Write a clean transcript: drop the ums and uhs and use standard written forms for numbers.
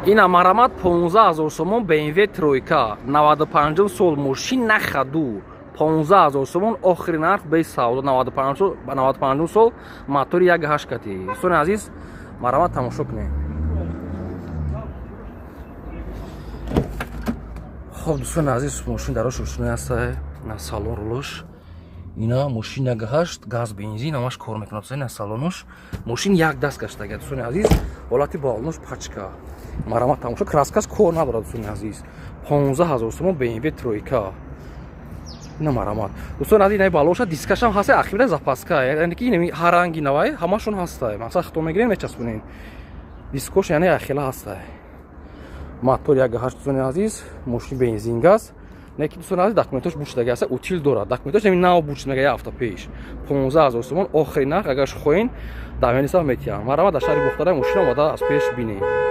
Ина, марамат, 15 000 сомон, BMW тройка, 95 сол, мошин на ходу, 15 000 сомон охири нарх, без савдо. 95, 95 сол, мотори 1,8 кати. Дӯстони азиз, марамат, тамошо кунед. Хоб, дӯстони азиз, мошин дарош рӯшнои ҳаста, на салон, рулош. Ина мошин 1,8, газ, бензин, ҳамаш кор мекунад. Ина салонош, мошин як даст гаштага. Дӯстони азиз, ҳолати балонош пачка. Марамат, тамошо, краскаш кор надорад. Дӯстони азиз, 15 000 сомон, BMW тройка. Ина, марамат, дӯстони азиз, ина балоша, дискашам ҳаста, ахибра запаска, яъне ки ин ҳар ранги навай ҳамашон ҳаста. Масалан, хито мегирем, мечаспонем дискош, яъне ахила ҳаста. Мотор 1,8. Дӯстони азиз, мошин бензин, газ. Не ки, дӯстони азиз, документош бушдаги аста, утил дорад документош, ами нав буш мега, як ҳафта пеш. 15 000 сомон охири нарх, агар хоҳен, дар мелисам метиҳам. Марамат, дар шаҳри Бохтара мошин омада, аз пеш бинем.